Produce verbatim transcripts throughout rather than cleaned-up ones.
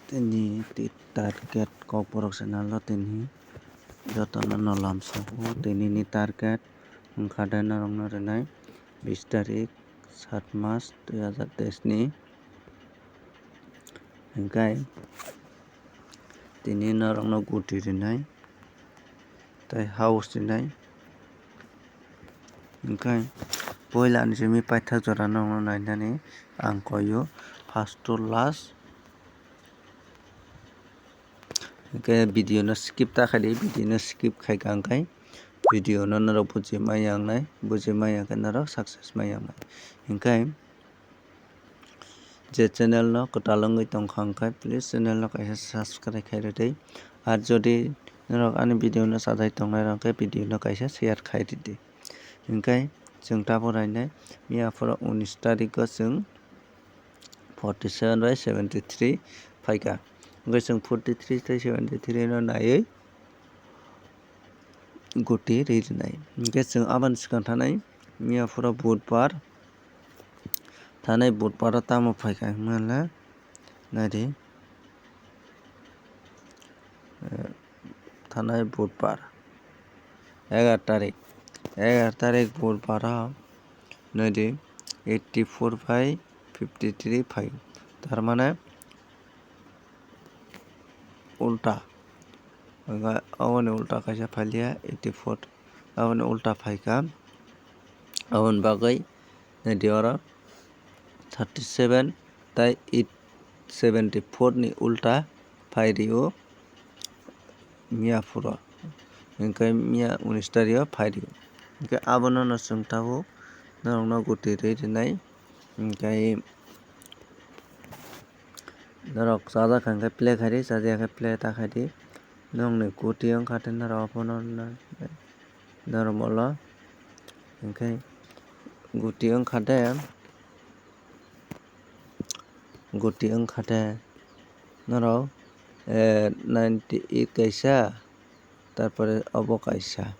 Tini ti target Kokborok channel o tini jotono no lamsogo. Tini ni target wngkha de norokno rinai bis tarik sat mas dui hazar teis ni. Hingkai tini norokno guti rinai tei house rinai. Hingkai poila ni simi paithak jora no nainani ang koio first to last. Hingke video no skip ta khaidi, video no skip khaika hingkai video no norok buji maya wngnai, buji maya khe norok success maya wngnai. Hingke je channel no kwtal wngwi tongkha hingkai please channel no kaisa subscribe khairwdi. Ar jodi norok ani video no sajai tongnai rok khe video no kaisa share khairwdi. Hingke chwng tabuk rainai miya phuru unis tariko chwng forty seven bai seventy three phaikha. Hingke chwng forty three tei seventy three no naiwi guti ri rinai. Hingke chwng aboni swkang thanai miya phuru budbar, thanai budbaro tamo phaikha hwnmale naidi. Thanai budbar egar tarik, egar tarik budbaro naidi eighty four bai fifty three phaio, tar mane ulta, aboni ulta kaisa phailiya eighty four, aboni ulta phaikha, aboni bagwi naidi oro thirty seven tei eight seventy four ni ulta phai rio miya phuru, hingke miya unis tario phai rio, hingke abono no chwng tabuk norokno guti ri rinai, hingke norok chajak kha hingke play khaidi, chajak khe play ta khaidi, nokni guti wngkha tei norok abono normal o hingke guti wngkha de. Guti wngkha de norok, eh, ninety eight kaisa, tarpore obo kaisa.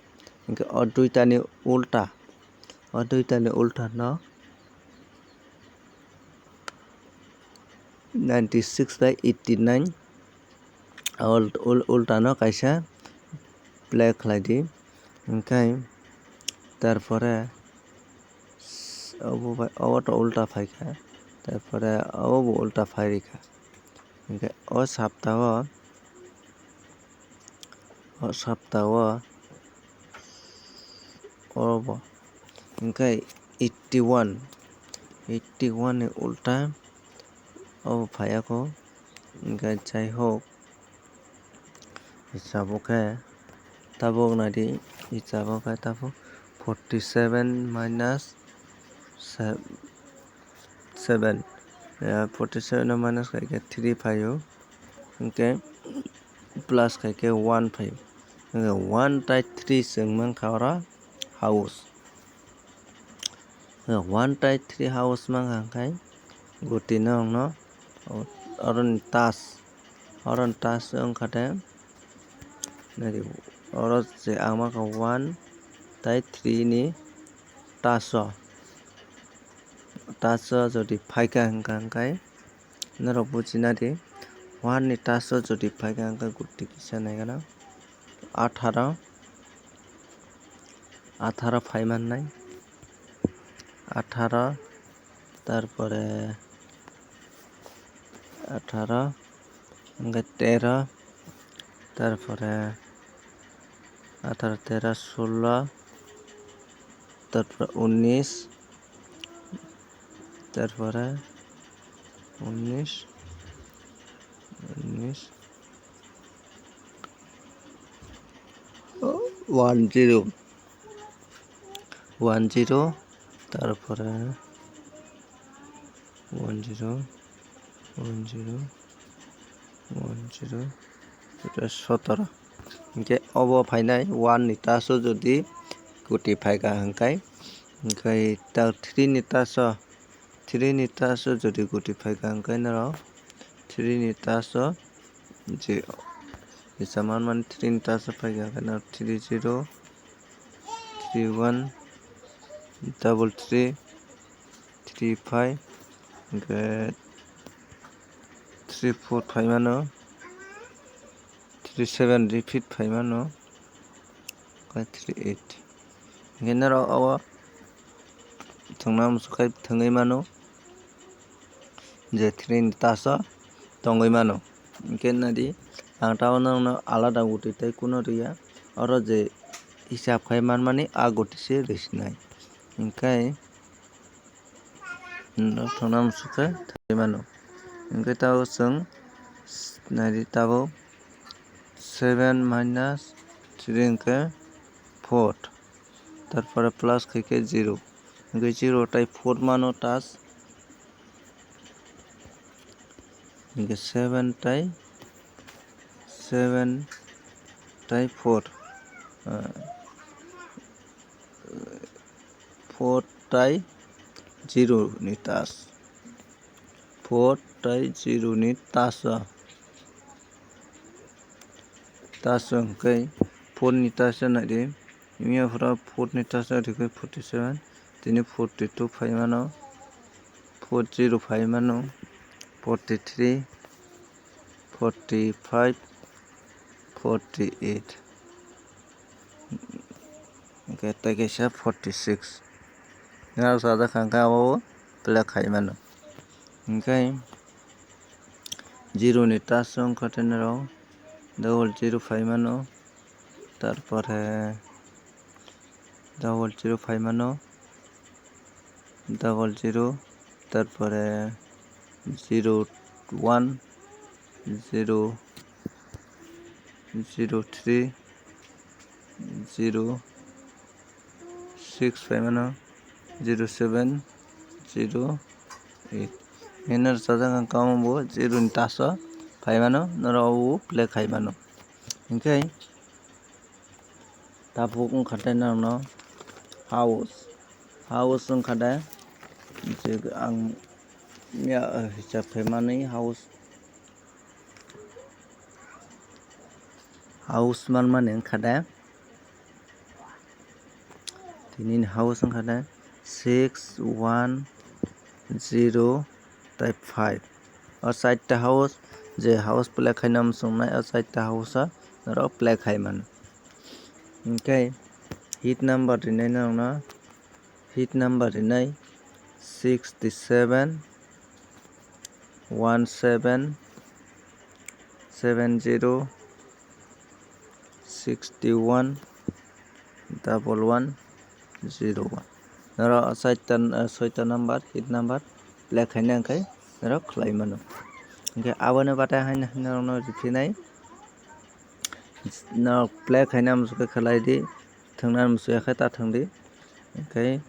Hingke o duitani ulta, o duitani ulta no ninety six bai eighty nine. Ul-, ul-, ulta no kaisa play khlai di, hingke tarpore obo bai, obo to ulta phaikha, tarpore obo bo ulta phai rikha, hingke o sapta o, o sapta o obo hingke eighty one, eighty one ni ulta obo phaiya kho, hingke jai hok. Hisabo khe tabuk naidi, hisabo khe tabuk forty seven minus seven, forty seven o minus khaikhe three phaio, hingkhe plus khaikhe one phaio, hingkhe one tei three chwng mankha oro house. One tei three house mankha hwnkhe guti norokno oroni touch, oroni touch wngkha de, naidi oro je ang mankha one tei three ni touch o, touch o jodi phaikha hwnkha hwnkhe norok bujina di, one ni touch o jodi phaikha hwnkhe guti kisa naikhe no atharo. Atharo phai mannai, atharo, tarpore atharo, hingkhe tero, tarpore atharo, tero, sullo, tarpore unis, tarpore unis, unis. One zero, one zero, tarpore one zero, one zero, one zero, tarpore sotoro. Hingkhe obo phainai one ni touch o jodi guti phaikha hwnkhe, hingkhe ta three ni touch o, three ni touch o jodi guti phaikha hwnkhe norok three ni touch o je kisa manmani three ni touch o phaikha hwnkhe norok three zero, three one, double three, three five, hingkhe three four phaimano, three seven repeat phaimano, three eight. Hingke norok obo thwngna muchuk khai thwngwi mano, je three ni taso tongwi mano. Hingke nadi, ang tabok norokno alada goti tei kuno riya, oro je hisab khai manmani a goti se risinai. Hingke norok thwngna muchuk khe thangwi mano. Hingke tabok chwng naidi tabok seven minus three hingke four, tarpore plus khaikhe zero, hingke zero tai four mano tas, hingke seven tai, seven tai four, ah, four tai zero ni tas, four tai zero ni taso, taso hingke four ni taso naidi, mia phora four ni taso rikhe forty seven, tini forty two phaimano, four zero phaimano, forty three, forty five, forty eight. Hingke tei kaisa forty six. Norok sajak kha hingke abo play khai mano. Hingke zero ni taso wngkha tei norok double zero phai mano. Tarpore double zero phai mano. Double zero, tarpore zero one, zero, zero three, zero six phaimano, zero seven, zero eight. Hino rwchajak ang kamo bo zero ni taso phaimano, norok o play khaimano. Hingke tabuk wngkha tei norokno house, house wngkha tei je ang ya hisab khaimani house, house manmani wngkha tei tini ni house wngkha tei six one zero tei five. O chaita house, je house play khaina muchungnai, o chaita house o norok play khai mano. Hingke hit number rinai norokno, hit number rinai sixty seven, one seven, seven zero, sixty one, double one, zero one. Norok chaita, soita number, hit number play khaina hingkhai norok khlai mano. Hingke aboni batai haino norokno riphinai, norok play khaina muchukhe khlai di, thwngna muchukhe ta thwng di. Hingke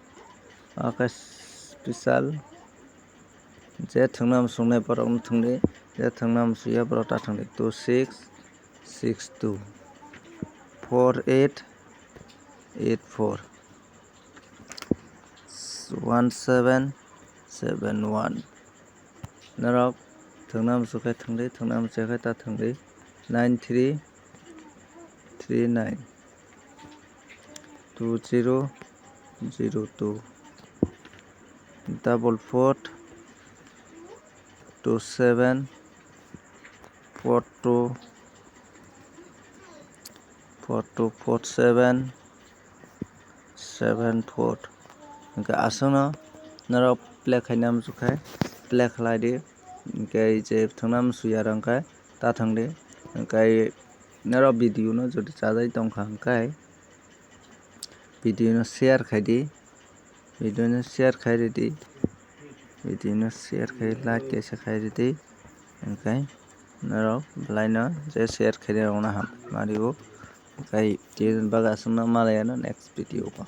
ake special je thwngna muchungnai borokno thwng di, je thwngna muchungya borok ta thwng di. Two six six two, four eight eight four, one seven seven one. Norok thwngna muchukhe thwng di, thwngna muchukhe ta thwng di. Nine three three nine two zero zero two, double four two seven four two four two four seven seven four. Hingke aswkno norok play khaina muchukhe play khlai di. Hingke je thwngna muchungya rok hingke ta thwng di. Hingke norok video no jodi chajai tongkha hingke video no share khai di. Video no share khai ridi. Video no share khai, like kaisa khai ridi. Hingke norok belai no je share khai rok no ham mari o. Hingke tini bagwi aswkno malai ano next video o.